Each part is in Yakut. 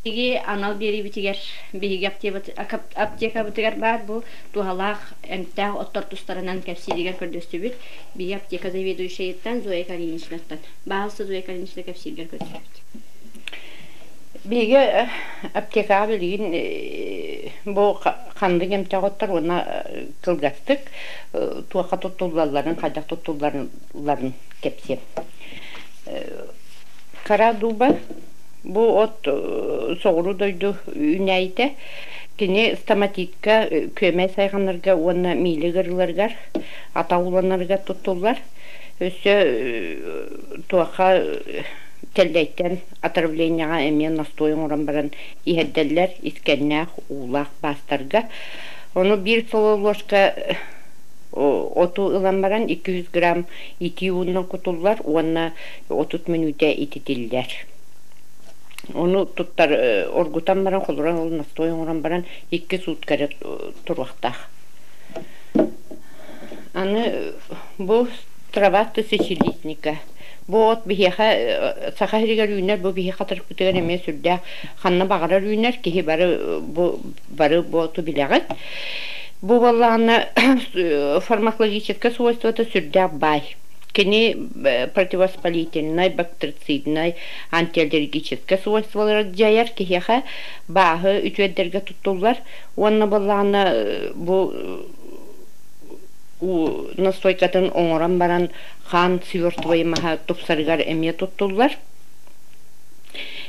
Биһиги анал биэриибитигэр биһиги аптекабытыгар баар бу туһалаах эмтээх оттор тустарынан кэпсииригэр көрдөстүбүт. Биһиги аптека заведующайыттан Зоя Калиничнаттан. Баһылса Зоя Калинична кэпсииргэр көрдөстүбүт. Биһиги аптекаҕа билигин бу ханнык эмтээх оттор уонна кылгастык туохха туттуллалларын, хайдах туттуллалларын кэпсиэм. Хара дууба бу от соҕуруу дойду үүнээйитэ. Кини стоматикка, күөмэй сайҕанарга уонна миили ыарыыларыгар, атах ууланарыгар туттуллар. Өссө туохха тэллэйтэн отравлениеҕа эмиэ настой оҥорон баран иһэрдэллэр искэннээх уулаах баастарга. Ону биир соло ложка оту ылан баран 200 грамм итии уунан кутуллар уонна 30 мүнүүтэ ититиллэр. Ону туттар оргутан баран, холуран ол настой оҥорон баран икки суутка эрэ туруохтаах. Аны бу трава тысячелистника. Бу от биһиэхэ Саха сиригэр үүнэр, бу биһи хатырыкпытыгар эмиэ сүрдээх ханна баҕарар үүнэр, киһи бары бу бары бу оту билэҕит. Бу буоллаҕына фармакологическай свойствота сүрдээх баай. Кини противовоспалительнай, бактерициднай, антиаллергическай свойстволары дьайар киһиэхэ бааһы үтүөрдэргэ туттуллар уонна буоллаҕына бу настойкатын оҥорон баран хаан свертывай маһа тупсарыгар эмиэ туттуллар.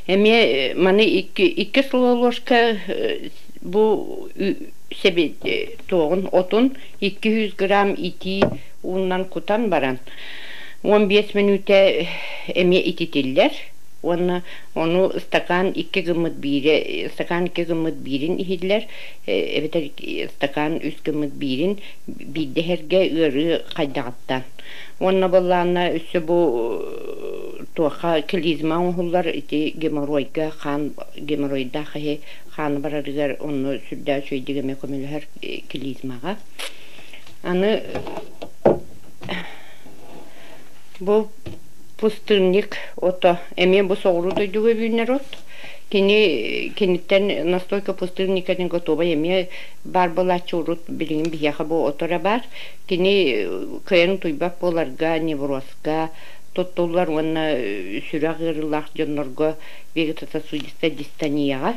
Эмиэ маны икки столовая бу туоҕун отун 200 грамм итии уунан кутан баран 15 мүнүүтэ эмиэ ититиллэр уонна ону стакан икки гыммыт биирэ стакан икки гыммыт биирин иһиллэр эбэтэр стакан үс гыммыт биирин биирдэ иһэргэ ыарыы хайдаҕыттан уонна былаанна өссө бу туохха клизма оҥоһуллар ити геморройга хаан геморройдаах киһи хаана барарыгар онно сүрдээх үчүгэйдик эмиэ көмөлөһөр клизмаҕа. Аны бу пустынник ото эмиэ бу соҕуруу дойдуга үүнэр от. Кини киниттэн настолько пустынника готовай эмиэ баар буолааччы урут билигин биһиэхэ бу ото эрэ баар. Кини кыайан утуйбат буоларга, неврозка туттуллар уонна сүрэх ыарыылаах дьоннорго вегетососудистая дистонияҕа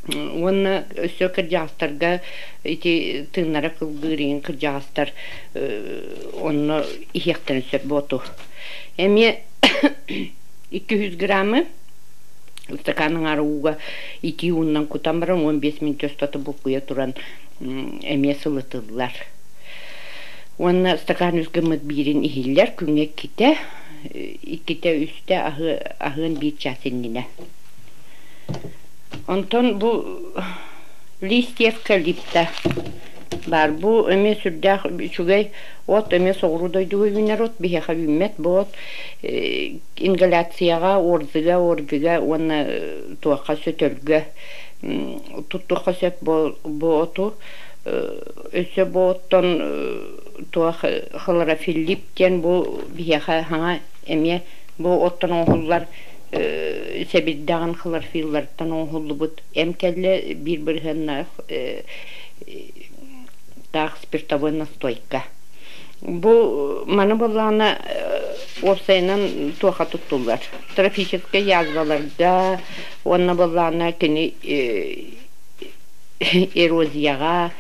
уонна өссө кырдьаҕастарга ити тыыннара кылгыыр иҥин кырдьаҕастар онно иһиэхтэрин сөп буоту. Эмиэ 200 граммы ыстакаан аҥаара ууга итии ууннан кутан баран 15 мүнүүтэ устата булкуйа туран эмиэ сылытыллар. Уонна ыстакаан үс гыммыт биирин иһиллэр күҥҥэ иккитэ, иккитэ үстэ аһыан биир чаас иннинэ. Онтон бу листьев эвкалипта баар. Бу эмиэ сүрдээх үчүгэй от, эмиэ соҕуруу дойдуга үүнэр от, биһиэхэ үүммэт бу от. Ингаляцияҕа, орзыга, орвига уонна туохха сөтөлгө туттуохха сөп бу оту. Өссө бу оттон туох хлорофиллип диэн бу биһиэхэ хаҥа эмиэ бу оттон оҥоһуллар сэбирдэҕин хлорофиллартан оҥоһуллубут эм кэллэ биир бырыһыаннаах таах спиртовой настойка. Бу маны буоллаҕына уопсайынан туохха туттуллар? Трофическай язваларга уонна буоллаҕына кини эрозияҕа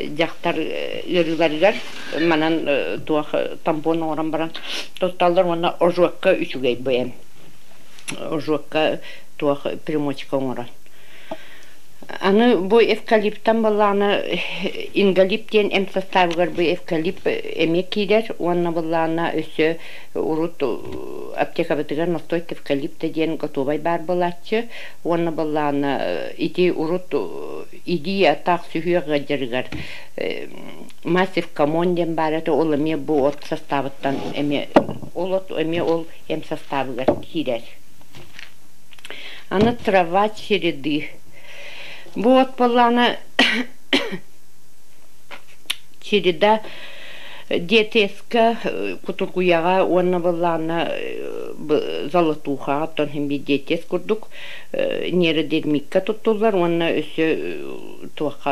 дьахтар ыарыыларыгар манан туох тампон оҥорон баран тутталлар уонна ожогка үчүгэй бу эм ожогка туох примочка оҥорон. Аны бу эвкалиптан буоллаҕына ингалип диэн эм састаабыгар бу эвкалипт эмиэ киирэр уонна буоллаҕына өссө урут аптекабытыгар настойка эвкалипта диэн готовай баар буолааччы уонна буоллаҕына ити урут илии атах сүһүөх ыалдьарыгар массив комон диэн баар этэ ол эмиэ бу от састаабыттан эмиэ ол от эмиэ ол эм састаабыгар киирэр. Аны трава череды. Бу от буоллаҕына череда Диатезка, кутургуйаҕа уонна былаана золотухаҕа оттон иһин биир диатез курдук нейродермикка туттуллар уонна өссө туохха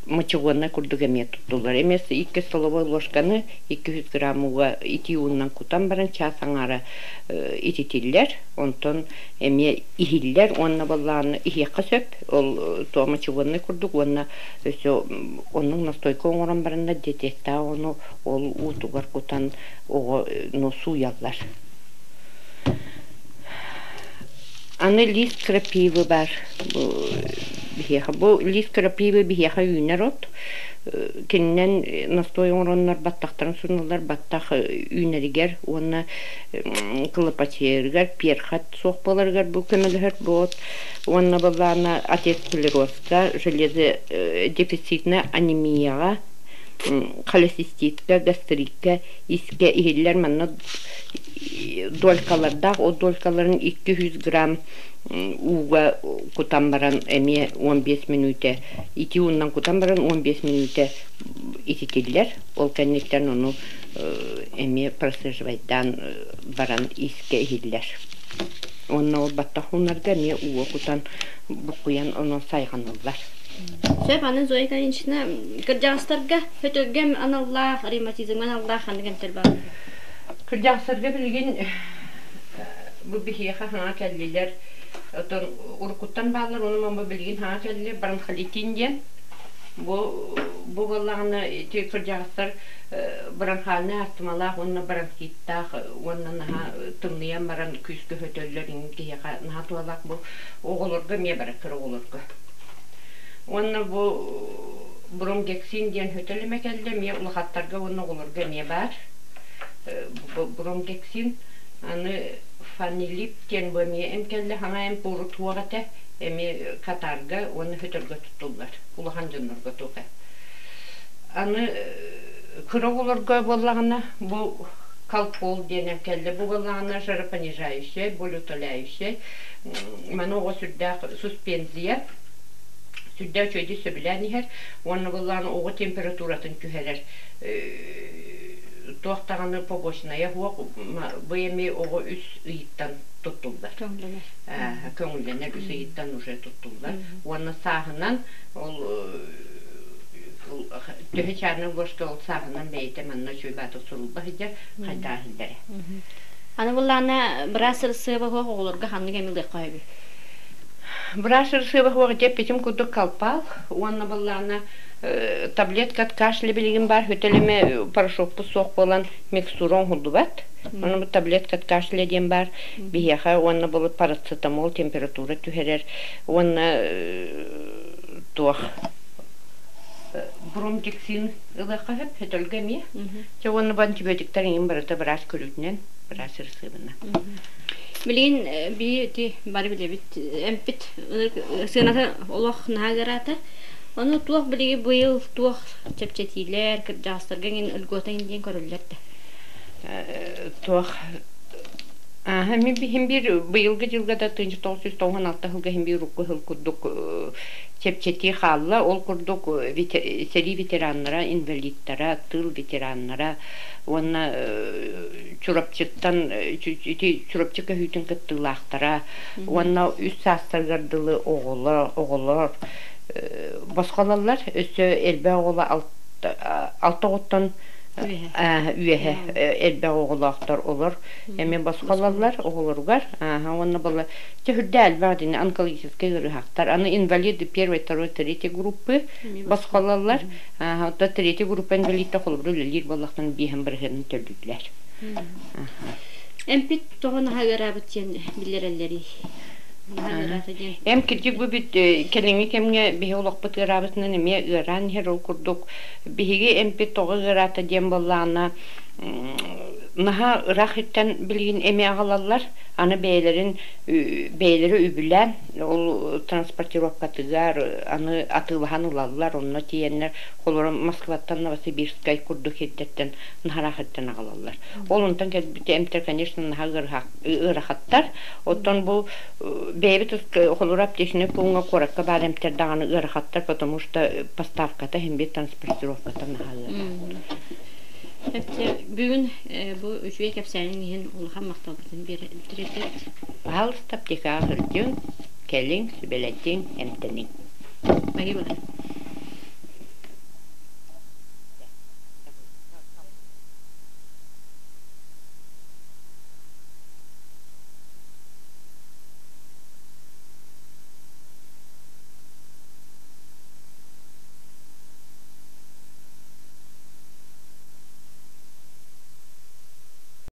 мочегоннай курдук эмиэ туттуллар. Эмиэ икки столовой ложканы 200 грамм ууга итии уунан кутан баран чаас аҥаара ититиллэр. Онтон эмиэ иһиллэр уонна баллааны иһиэххэ сөп. Ол туох мочегоннай курдук уонна өссө оннук настойка оҥорон бараннар диэтиэхтээх ону ол уутугар кутан оҕону сууйаллар. Аны лист крапивы баар биһиэхэ. Бу лист крапивы биһиэхэ үүнэр от. Кининэн настой оҥороннор баттахтарын суруналлар баттах үүнэригэр уонна кылапачыйарыгар перхоть суох буоларыгар бу көмөлөһөр бу от. Уонна былаана атеросклерозка, железодефицитная анемияҕа, холециститка, гастрикка искэ иһиллэр манна долькалардаах ол долькаларын 200 грамм ууга кутан баран эмиэ 15 мүнүүтэ итии уунан кутан баран 15 мүнүүтэ ититиллэр ол кэнниттэн ону эмиэ просаживайдаан баран искэ иһиллэр уонна ол баттах уунарга эмиэ ууга кутан буккуйан онон сайҕаныллар. Сөп, аны Зоя Ильинична кырдьаҕастарга сөтөлгө аналлаах, ревматизмҥа аналлаах ханнык эмтэр бааллар? Кырдьаҕастарга билигин бу биһиэхэ хаҥа кэллилэр. Оттон уруккуттан бааллар, ону бу билигин хаҥа кэллилэр бронхолитин диэн. Бу бу буоллаҕына ити кырдьаҕастар бронхальнай астымалаах уонна бронхиттаах уонна наһаа тымныйан баран күүскэ хөтөллөр киһиэхэ наһаа туһалаах бу оҕолорго эмиэ барар кыра оҕолорго. Уонна бу бромгексин диэн хөтөл эмэ кэллэ эмиэ улахаттарга уонна оҕолорго эмиэ баар. Бромгексин аны фанилип диэн бу эмиэ эм кэллэ хаҥа эмп урут суох этэ эмиэ катарга уонна хөтөлгө туттуллар улахан дьоннорго туох Аны кыра оҕолорго буоллаҕына бу колпол диэн эм кэллэ бу буоллаҕына жаропонижающай, болеутоляющай маны оҕо сүрдээх суспензия сүрдээх үчүгэйдик сөбүлээн иһэр уонна буоллаҕына оҕо температуратын түһэрэр туох даҕаны побочная суох бу эми оҕо үс ыйыттан туттуллар көҥүллэнэр үс ыйыттан уже туттуллар уонна сааһынан ол төһө чаарнай ложка ол сааһынан бэйэтэ манна үчүгэй баатык сурулла сылдьар хайдаа иһиллэрэ. Аны буллаана быраас ырысыаба суох оҕолорго ханнык эми ылыахха сөбүй? Быраас ырысыаба суох дьэппитим курдук калпал уонна буллаана таблетка от кашля билигин баар хөтөлөмө порошокпут суох буолан микстура оҥоһуллубат. Ону бу таблетка от кашля диэн баар биһиэхэ уонна бұл парацетамол температура түһэрэр уонна туох бромгексин ылыахха сөп сөтөлгө эмиэ. Чэ уонна бу антибиотиктар иҥин барыта быраас көрүүтүнэн, быраас ырысыабына. Билигин бии ити бары билэбит эмпит сыаната олох наһаа ыараата. Ону туох билиги быйыл туох чэпчэтиилэр, кырдьаҕастарга иҥин ылгуота иҥин диэн көрөллөр да? Туох Ааһа, мин биһим биир быйылгы дьылга да 1996 сылга иһин биир урукку сыл курдук чэпчэтии хаалла. Ол курдук сэрии ветераннара, инвалидтара, тыыл ветераннара уонна Чурапчыттан ити Чурапчы көһүүтүн кыттыылаахтара уонна үс саастарыгар дылы оҕолор оҕолор босхололлор. Өссө элбэх оҕоло алта оҕоттон үөһэ элбэх оҕолоохтор олор эмиэ босхололлор оҕолоругар уонна была Чэ, үрдэ элбэх дини онкологическай ыарыһахтар. Аны инвалиды первой, второй, третьей группы босхололлор. Оттон третьей группа инвалидта холобура үлэлиир буоллахтан биэһэн бырыһыанын төлүүллэр. Эмпит тоҕо наһаа ыараабыт диэн биллэрэллэрий? Наһаа ыараата диэн. Эм кырдьык бу бүт кэлиҥҥи кэмҥэ биһи олохпут ыараабытынан эмиэ ыараан иһэр ол курдук биһиги эмпит тоҕо ыараата диэн буоллаҕына Наһаа ыраах иттэн билигин эмиэ аҕалаллар. Аны бэйэлэрин бэйэлэрэ үбүлээн ол транспортировкатыгар аны атыылаһан ылаллар. Онно тиийэннэр холоро Москваттан Новосибирскай курдук сирдэртэн наһараах иттэн аҕалаллар. Ол онтон кэлбит эмтэр, конечно, наһаа ыарахаттар. Оттон бу бэйэбит холоро аптечный пууҥҥа куоракка баар эмтэр даҕаны ыарахаттар, потому что поставката иһин биир транспортировката наһаа ыарахан. Бүгүн бу үчүгэй кэпсээниҥ иһин улахан махталбытын биэрдибит. Пожалуйста, аптекаҕа сылдьыҥ, кэлиҥ, сүбэлэтиҥ, эмтэниҥ. Спасибо.